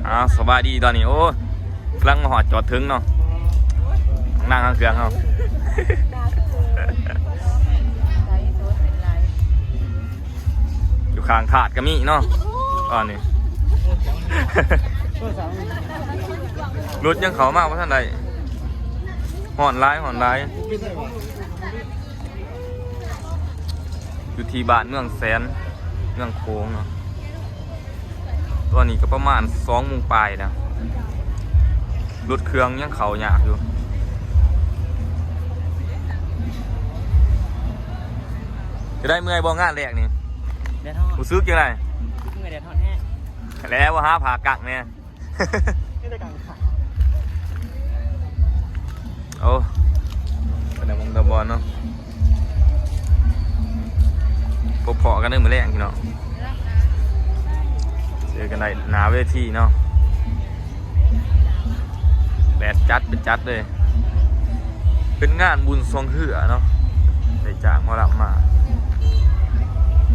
ອ້າວ ສະບາຍດີ ຕອນນີ້ ໂອ້ ກຳລັງມາຮອດຈອດເຖິງເນາະ ນັ່ງຫາງເຄື່ອງເຮົາ ຢູ່ຂ້າງທາດກໍມີເນາະ ຕອນນີ້ ລົດຍັງເຂົ້າມາບໍ່ທັນໄດ້ ຮ້ອນຫຼາຍ ຮ້ອນຫຼາຍ. ຢູ່ທີ່ບ້ານເມືອງແສນ ເມືອງໂຂງເນາະ ຕອນນີ້ກໍປະມານສອງໂມງປາຍແລ້ວ ລົດເຄື່ອງຍັງເຂົ້າຍາກຢູ່. ຈະໄດ້ເມື່ອຍບໍ່ງານແລກນີ້? ແດດຮ້ອນ ຮູ້ສຶກຈັ່ງໃດ? ເມື່ອຍ ແດດຮ້ອນແຮງ ແລ້ວບໍ່ຫາຜ້າກັ້ງແດ່? ໂອ້ ຕາມວງຕາບອນເນາະ ພົບພໍ້ກັນເດີມື້ແລງພີ່ນ້ອງ ເຈີກັນໄດ້ໜ້າເວທີເນາະ ແບບຈັດເປັນຈັດເລີຍ ເປັນງານບຸນຊ່ວງເຮືອເນາະ ໄດ້ຈ້າງໝໍລຳມາ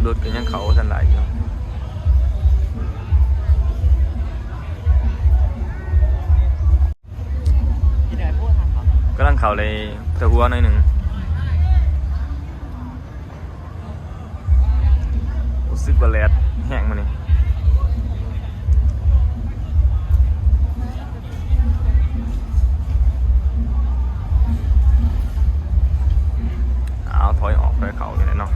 ລົດກໍຍັງເຂົ້າບໍ່ທັນໄດ້ຢູ່. ກຳລັງເຂົ້າໄດ້ແຕ່ຫົວໜ້ອຍໜຶ່ງ ຮູ້ສຶກວ່າແດດແຮງມື້ນີ້ ເອົາ ຖອຍອອກ ຖອຍເຂົ້ານີ້ແຫຼະເນາະ.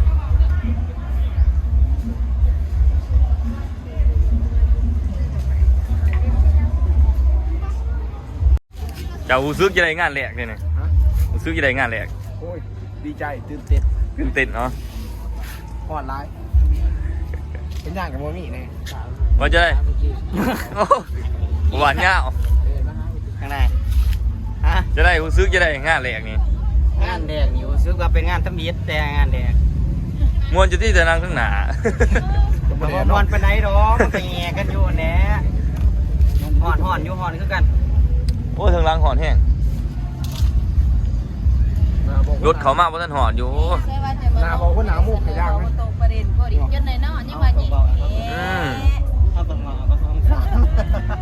ເຈົ້າຮູ້ສຶກຈັ່ງໃດງານແລກນີ້ນະ? ຮະ? ຮູ້ສຶກຈັ່ງໃດງານແລກ? ໂອ້ຍ ດີໃຈ ຕື່ນເຕັ້ນ ຕື່ນເຕັ້ນເນາະ ຮ້ອນຫຼາຍ ເປັນຫຍັງກໍບໍ່ມີແນ່ ວ່າຈັ່ງໃດ? ໂອ້ ບໍ່ຫວານຍາວ ເອີ ມາຫາ ທາງໃດ? ຮະ? ຈັ່ງໃດ ຮູ້ສຶກຈັ່ງໃດງານແລກນີ້? ງານແລກນີ້ຮູ້ສຶກວ່າເປັນງານທຳອິດ ແຕ່ງານແລກ ມ່ວນຢູ່ຕິແຕ່ນັ່ງທາງໜ້າ ກໍບໍ່ມ່ວນປານໃດດອກ ມັນກໍແຫຍ່ກັນຢູ່ຫັ້ນແຫຼະ ຮ້ອນ ຮ້ອນຢູ່ ຮ້ອນຄືກັນ ໂອ້ຍ ທາງຫຼັງຮ້ອນແຮງ ລົດເຂົ້າມາບໍ່ທັນຮອດຢູ່ ໜ້າບໍ່ ຫົວໜ້າມຸກກະຢ່າງ ບໍ່ຕົກປະເດັນ ພໍດີຈົນໄດ້ນອນ ຍັງວ່າແຫຍ່ ອືມ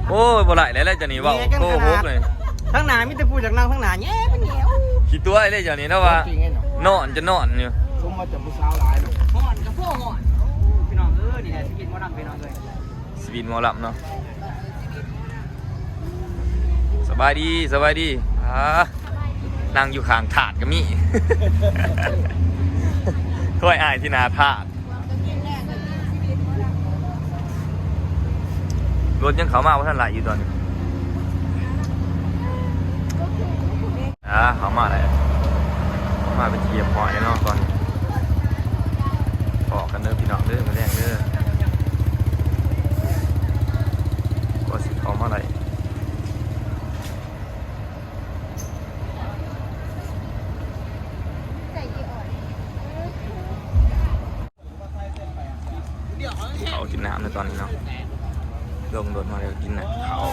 ໂອ້ຍ ບໍ່ໄດ້ແລ້ວ ເຈົ້ານີ້ເວົ້າໂກຫົກເລີຍ ທາງໜ້າມີແຕ່ຜູ້ຢາກນັ່ງທາງໜ້າ ແຫຍ່ເປັນແຫຍ່ ໂອ້ຍ ຂີ້ຕົວະເລີຍເຈົ້ານີ້ ແຕ່ວ່າ ຈິງເນາະ ນອນຈົນນອນຢູ່ ສົມວ່າເຈົ້າຜູ້ສາວຫຼາຍເນາະ ຮ້ອນກໍພໍຮ້ອນ ໂອ້ຍ ພີ່ນ້ອງເອີຍ ນີ້ແຫຼະຊີວິດໝໍລຳ ພີ່ນ້ອງເອີຍ ຊີວິດໝໍລຳເນາະ ສະບາຍດີ ສະບາຍດີ ອ່າ ນັ່ງຢູ່ຂ້າງທາດກໍມີ ຄອຍອ້າຍທີ່ໜ້າທາດ ລົດຍັງເຂົ້າມາບໍ່ທັນໄດ້ຢູ່ຕອນນີ້ ອ່າ ເຂົ້າມາແລ້ວ ເຂົ້າມາເປັນທີ່ຮຽບຮ້ອຍແລ້ວເນາະ ຕອນນີ້ ພໍ້ກັນເດີພີ່ນ້ອງເດີ ມື້ແລງເດີ ກວ່າຊິເຂົ້າມາໄດ້. ເຂົ້າກິນນ້ຳໃນຕອນນີ້ເນາະ ລົງລົດມາແລ້ວກິນນ້ຳເຂົ້າ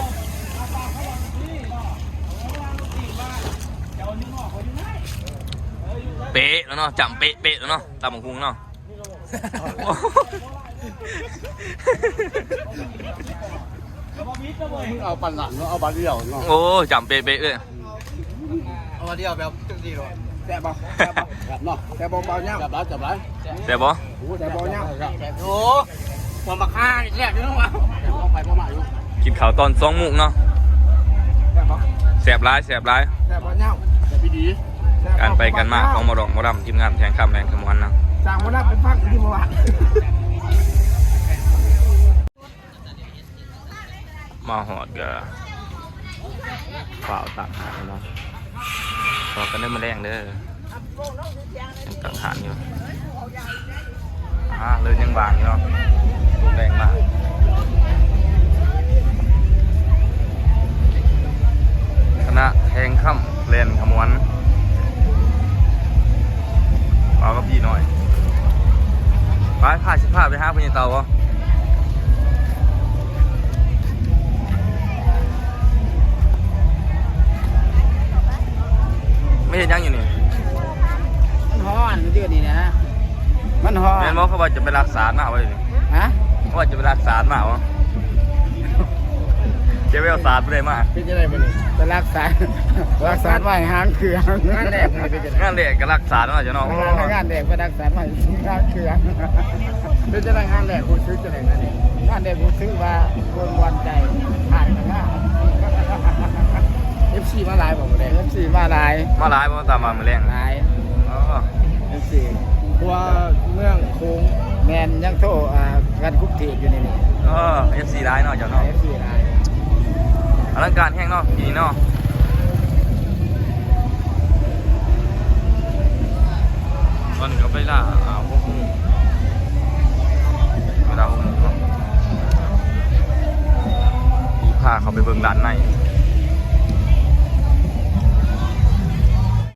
ເປະແລ້ວເນາະ ຈ້ຳເປະໆແລ້ວເນາະ ຕຳບັກຫຸ່ງເນາະ. ມຶງເອົາປານນັ້ນເນາະ ເອົາບາດດຽວເນາະ ໂອ້ ຈ້ຳເປະໆເລີຍ ເອົາບາດດຽວແບບຈັ່ງຊີ້ໂລດ ແຊບບໍ່? ແຊບບໍ່? ແຊບເນາະ ແຊບບໍ່ ເບົາຍາວ ແຊບຫຼາຍ ແຊບຫຼາຍ ແຊບບໍ່? ໂອ້ ແຊບບໍ່ຍາວ ແຊບ ໂອ້ ຫົວໝາກຄານີ້ແຊບຢູ່ເນາະ ເອົາໄປບໍ່ມາຢູ່ ກິນເຂົ້າຕອນສອງໂມງເນາະ ແຊບບໍ່? ແຊບຫຼາຍ ແຊບຫຼາຍ ແຊບບໍ່ຍາວ ແຊບອີ່ຫຼີ ການໄປການມາຂອງໝໍດອກໝໍດຳ ທີມງານແທງຄຳແລນຂະມວນນະ ສ້າງໝໍດຳເປັນພັກຢູ່ທີ່ໝໍວ່າ ມາຮອດກໍຟ້າວຕັ້ງຮ້ານເນາະ ພໍ້ກັນເດີມື້ແລງເດີ ຍັງຕັ້ງຮ້ານຢູ່ ອ່າ ເລີຍຍັງວ່າງຢູ່ເນາະ ລົມແຮງມາກ ຄະນະແທງຄຳແລ່ນຂະມວນ ເອົາກັບພີ່ໜ້ອຍ ໄປ ພາ ຊິພາໄປຫາພໍ່ໃຫຍ່ເຕົ່າບໍ່? ມາເຮັດຫຍັງຢູ່ນີ້? ມັນຮ້ອນ ມັນຢູ່ນີ້ນະ ມັນຮ້ອນ ແມ່ນບໍ່? ເຂົາວ່າຈະໄປລັກສາດມາບໍ່ນີ້? ຮະ? ເຂົາວ່າຈະໄປລັກສາດມາບໍ່? ຈະແວວສາດຜູ້ໃດມາ ເປັນຈັ່ງໃດມື້ນີ້? ໄປລັກສາດ ລັກສາດໄວ້ຫາງເຄື່ອງ. ງານແລກມື້ນີ້ເປັນຈັ່ງໃດ? ງານແລກກໍລັກສາດເນາະ ເຈົ້າເນາະ. ໂອ້ ງານແລກໄປລັກສາດໄວ້ຫາງເຄື່ອງ. ເປັນຈັ່ງໃດງານແລກ? ຮູ້ສຶກຈັ່ງໃດງານແລກ? ງານແລກຮູ້ສຶກວ່າມ່ວນໆໃຈ ຖ່າຍກັນງາມ. ເອັຟຊີມາຫຼາຍບໍ່ມື້ແລກ? ເອັຟຊີມາຫຼາຍ. ມາຫຼາຍບໍ່ຕາມມາມື້ແລງ? ຫຼາຍ. ອໍ ເອັຟຊີ ທົ່ວເມືອງໂຂງ. ແມ່ນ ຍັງໂທ ອ່າ ກັນກຸບເທບຢູ່ນີ້. ອໍ ເອັຟຊີຫຼາຍເນາະ ເຈົ້າເນາະ. ເອັຟຊີຫຼາຍ. ອະລັງການແຮງເນາະ ປີນີ້ເນາະ. ມັນກໍໄປລາ ອ່າ ຫົກໂມງ ເວລາຫົກໂມງເນາະ ທີ່ພາເຂົ້າໄປເບິ່ງດ້ານໃນ.